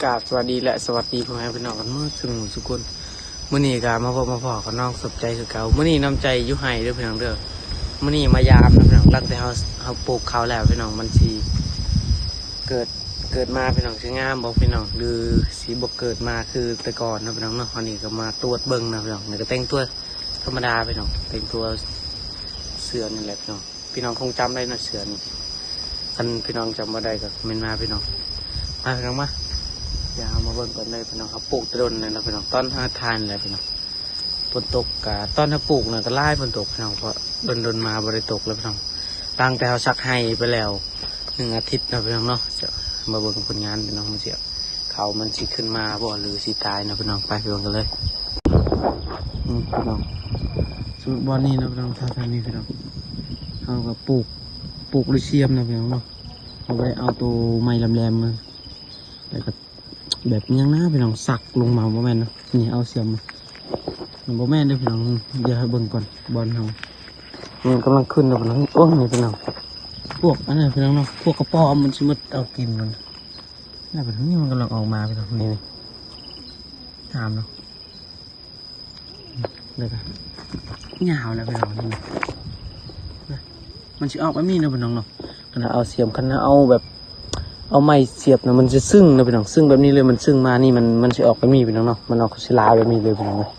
ກາບສະຫວັດດີ ແລະ ສະຫວັດດີພໍ່ແມ່ພີ່ນ້ອງກັນໝົດສູ່ໝູ່ສູ່ຄົນ. ມື້ນີ້ກໍມາພົບມາພໍ້ກັບນ້ອງສົມໃຈຄືເກົ່າ. ມື້ນີ້ນ້ຳໃຈຢູ່ໄຮ່ເດີພີ່ນ້ອງເດີ. ມື້ນີ້ມາຢາມນະພີ່ນ້ອງ. ຫຼັງແຕ່ເຮົາ ເຮົາປູກເຂົ້າແລ້ວພີ່ນ້ອງ ມັນຊິເກີດ ເກີດມາພີ່ນ້ອງ ຊິງາມບໍ່ພີ່ນ້ອງ ຫຼືຊິບໍ່ເກີດມາຄືແຕ່ກ່ອນນະພີ່ນ້ອງເນາະ. ອັນນີ້ກໍມາຕວດເບິ່ງນະພີ່ນ້ອງ. ນີ້ກໍແຕ່ງຕົວທຳມະດາພີ່ນ້ອງ ແຕ່ງຕົວເສື້ອນີ້ແຫຼະພີ່ນ້ອງ. ພີ່ນ້ອງຄົງຈຳໄດ້ເນາະ ເສື້ອນີ້. ຄັນພີ່ນ້ອງຈຳບໍ່ໄດ້ກໍຄອມເມັນມາພີ່ນ້ອງ. ມາພີ່ນ້ອງມາ ດຽວເຮົາມາເບິ່ງກັນເລີຍພີ່ນ້ອງ. ເຮົາປູກແຕ່ດົນແລ້ວເນາະພີ່ນ້ອງ ຕອນເຮົາຖ່າຍນີ້ແຫຼະພີ່ນ້ອງ. ຝົນຕົກກະ ຕອນເຮົາປູກນະກະຫຼາຍຝົນຕົກພີ່ນ້ອງ ເພາະດົນໆມາບໍ່ໄດ້ຕົກແລ້ວພີ່ນ້ອງ. ຕັ້ງແຕ່ເຮົາສັກໄຮ່ໄປແລ້ວໜຶ່ງອາທິດເນາະພີ່ນ້ອງເນາະ. ຈະມາເບິ່ງຜົນງານພີ່ນ້ອງ ມັນຊິ ເຂົາມັນຊິຂຶ້ນມາບໍ່ ຫຼືຊິຕາຍເນາະພີ່ນ້ອງ. ໄປໄປເບິ່ງກັນເລີຍ. ນີ້ພີ່ນ້ອງ ສຳລັບບ່ອນນີ້ເນາະພີ່ນ້ອງ ແຖວໆນີ້ພີ່ນ້ອງ ເຮົາກໍປູກ ປູກດ້ວຍຊຽມເນາະພີ່ນ້ອງເນາະ. ເຮົາບໍ່ໄດ້ເອົາໂຕໄມ້ແຫຼມໆມາ ແລ້ວກໍແບບຫຍັງນະພີ່ນ້ອງ ສັກລົງມາ ບໍ່ແມ່ນເນາະ. ນີ້ເອົາຊຽມມາ ມັນບໍ່ແມ່ນເດີພີ່ນ້ອງ. ດຽວໃຫ້ເບິ່ງກ່ອນ ບ່ອນເຮົາ ມັນກຳລັງຂຶ້ນເນາະພີ່ນ້ອງ. ໂອ້ຍ ນີ້ພີ່ນ້ອງ ພວກອັນນັ້ນພີ່ນ້ອງເນາະ ພວກກະປອມມັນຊິໝົດເອົາກິນມັນ. ນີ້ພີ່ນ້ອງ ນີ້ມັນກຳລັງອອກມາພີ່ນ້ອງ ນີ້ ນີ້ ງາມເນາະ. ແລ້ວກໍຍາວແລ້ວພີ່ນ້ອງ ນີ້ນະ ມັນຊິອອກແບບນີ້ເນາະພີ່ນ້ອງເນາະ. ຄັນເຮົາເອົາຊຽມ ຄັນເຮົາເອົາແບບ ເອົາໄມ້ສຽບນະ ມັນຊິຊຶ້ງນະພີ່ນ້ອງ ຊຶ້ງແບບນີ້ເລີຍ. ມັນຊຶ້ງມານີ້ ມັນ ມັນຊິອອກແບບນີ້ພີ່ນ້ອງເນາະ ມັນອອກຊິລາວແບບນີ້ເລີຍພີ່ນ້ອງເນາະ.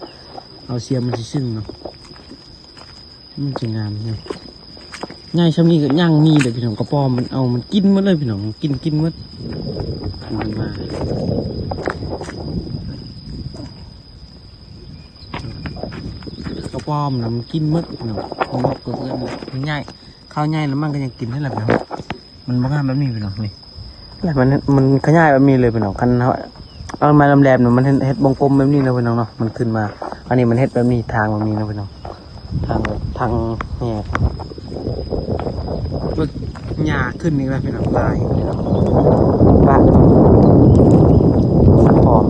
ເອົາຊຽມມັນຊິຊຶ້ງເນາະ ມັນຈະງາມເນາະ. ໃຫຍ່ຊ່ຳນີ້ກໍຍັງມີເດີພີ່ນ້ອງ ກະປອມມັນເອົາ ມັນກິນໝົດເລີຍພີ່ນ້ອງ ກິນ ກິນໝົດ. ມັນມາ ກະປອມນະ ມັນກິນໝົດພີ່ນ້ອງ. ມັນມາເກີດເຮືອນ ມັນໃຫຍ່ ເຂົາໃຫຍ່ແລ້ວມັນກໍຍັງກິນຫັ້ນແຫຼະພີ່ນ້ອງ. ມັນບໍ່ງາມແບບນີ້ພີ່ນ້ອງ ນີ້ ແລ້ວມັນ ມັນຂະຫຍາຍແບບນີ້ເລີຍພີ່ນ້ອງ. ຄັນເຮົາເອົາໄມ້ແຫຼມໆນະ ມັນເຮັດ ເຮັດວົງກົມແບບນີ້ເນາະພີ່ນ້ອງເນາະ ມັນຂຶ້ນມາ. ອັນນີ້ມັນເຮັດແບບນີ້ ທາງແບບນີ້ເນາະພີ່ນ້ອງ ທາງແບບ ທາງແຫບ. ເບິ່ງ ຫຍ້າຂຶ້ນອີກແລ້ວພີ່ນ້ອງ ຫຼາຍ ປະ ຫອມ.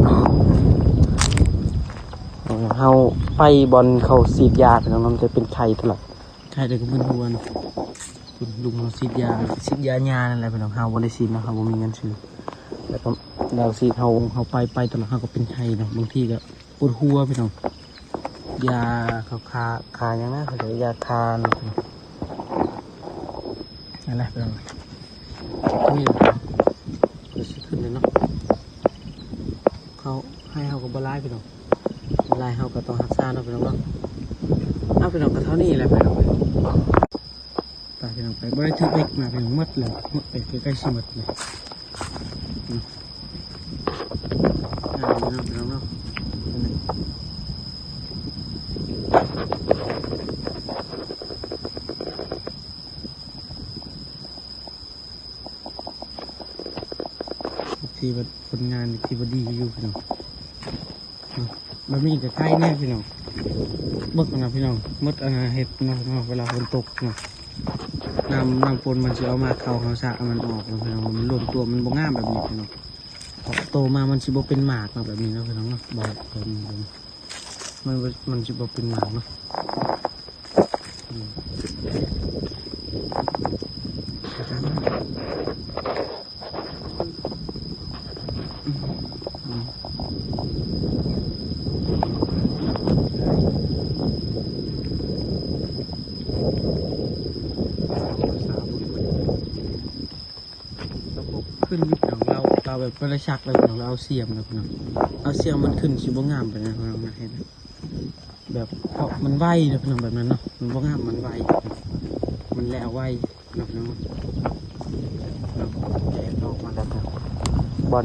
ເອີ ເຮົາໄປບ່ອນເຂົາສີດຢາພີ່ນ້ອງ ມັນຈະເປັນໄຂ້ຕະຫຼອດ. ໃຫ້ໄດ້ກະມຶນຫົວນະ ລຸງເຮົາສີດຢາ ສີດຢາຫຍ້ານັ້ນແຫຼະພີ່ນ້ອງ. ເຮົາບໍ່ໄດ້ສີດເນາະ ເຮົາບໍ່ມີເງິນຊື້ ແລ້ວກໍລາວສີດ ເຮົາ ເຮົາໄປ ໄປຕະຫຼອດ ເຮົາກໍເປັນໄຂ້ເນາະ. ບາງທີກໍປວດຫົວພີ່ນ້ອງ ຢາເຂົາຂ້າ ຂ້າຫຍັງນະ ເຂົາເອີ້ນຢາຂ້າເນາະ. ນັ້ນແຫຼະພີ່ນ້ອງ ນີ້ແຫຼະ ກໍຊິຂຶ້ນແລ້ວເນາະ. ເຂົາ ໄຮ່ເຮົາກໍບໍ່ຫຼາຍພີ່ນ້ອງ ບໍ່ຫຼາຍເຮົາກໍຕ້ອງຮັກສາເນາະພີ່ນ້ອງເນາະ. ເອົາພີ່ນ້ອງ ກໍເທົ່ານີ້ແຫຼະພີ່ນ້ອງ. ໄປພີ່ນ້ອງ ໄປ ບໍ່ໄດ້ຖືກເບັດມາພີ່ນ້ອງ ໝົດແລ້ວ ໝົດໄປ ໃກ້ໆຊິໝົດເລີຍເນາະ. ອ່າ ພີ່ນ້ອງເນາະ ຖືວ່າຜົນງານຖືວ່າດີຢູ່ພີ່ນ້ອງ. ເນາະ ແບບນີ້ກໍໄຄແດ່ພີ່ນ້ອງ. ເບິ່ງນະພີ່ນ້ອງ ໝົດອັນນະເຫັດເນາະ ເວລາຝົນຕົກເນາະ ນ້ຳ ນ້ຳຝົນມັນຊິເອົາມາເຂົ້າເຮົາສະມັນອອກເນາະພີ່ນ້ອງ. ມັນລວມຕົວ ມັນບໍ່ງາມແບບນີ້ພີ່ນ້ອງ. ເພາະໂຕມາມັນຊິບໍ່ເປັນໝາກເນາະ ແບບນີ້ເນາະພີ່ນ້ອງເນາະ. ບໍ່ ແບບນີ້ ແບບນີ້ ມັນ ມັນຊິບໍ່ເປັນໝາກເນາະ. ອືມ ອືມ ອືມ ຂຶ້ນຢູ່ພີ່ນ້ອງ ລາວ ລາວແບບບໍ່ໄດ້ສັກເລີຍພີ່ນ້ອງ ລາວເອົາຊຽມເລີຍພີ່ນ້ອງ. ເອົາຊຽມມັນຂຶ້ນຊິບໍ່ງາມປານໃດພີ່ນ້ອງນະ ເຫັນ ແບບ ເພາະມັນໄວເນາະພີ່ນ້ອງ ແບບນັ້ນເນາະ ມັນບໍ່ງາມ ມັນໄວ ມັນແລ້ວໄວເນາະພີ່ນ້ອງເນາະ. ແດດອອກມາແລ້ວ ບ່ອນ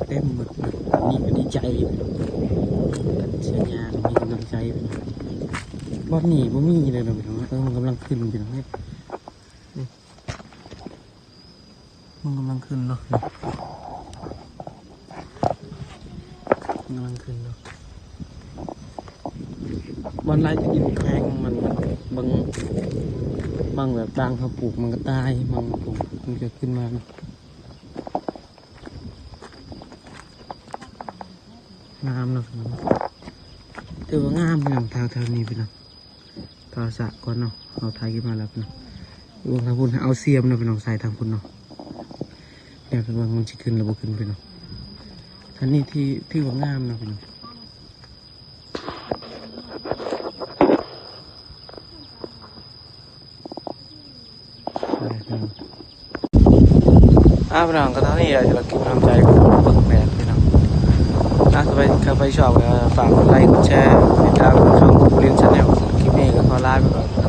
ເຕັມໝົດເນາະ. ອັນນີ້ກໍດີໃຈ ເສຍຫຍ້າກໍມີກຳລັງໃຈ. ບ່ອນນີ້ບໍ່ມີເລີຍເນາະພີ່ນ້ອງ ເອີ ມັນກຳລັງຂຶ້ນພີ່ນ້ອງ. ມັນກຳລັງຂຶ້ນເນາະ ກຳລັງຂຶ້ນເນາະ. ບ່ອນຫຼາຍຈະກິນແພງ ມັນບາງ ບາງແບບບາງເຮົາປູກມັນກໍຕາຍ ບາງເຮົາປູກມັນກໍຂຶ້ນມາເນາະ. ງາມເນາະ ຖືວ່າງາມພີ່ນ້ອງ ແຖວ ແຖວນີ້ພີ່ນ້ອງ. ກາສະກ່ອນເນາະ ເຮົາຖ່າຍຄລິບມາແລ້ວເນາະ. ເບິ່ງທາງພຸ້ນ ເອົາຊຽມເນາະພີ່ນ້ອງ ໃສ່ທາງພຸ້ນເນາະ. ແຕ່ໄປເບິ່ງມັນຊິຂຶ້ນຫຼືບໍ່ຂຶ້ນພີ່ນ້ອງ. ອັນນີ້ທີ່ ຖືວ່າງາມເນາະພີ່ນ້ອງ. ອ່າ ພີ່ນ້ອງ ກໍເທົ່ານີ້ແຫຼະ ທີ່ວ່າກິນນ້ຳໃຈເບິ່ງແດດພີ່ນ້ອງ. ອ່າ ສະບາຍດີ ຄັນໃຜຊອບກໍຝາກກົດໄລ ກົດແຊ ຕິດຕາມຊ່ອງ Green Channel. ຄລິບນີ້ກໍຂໍລາໄປກ່ອນ.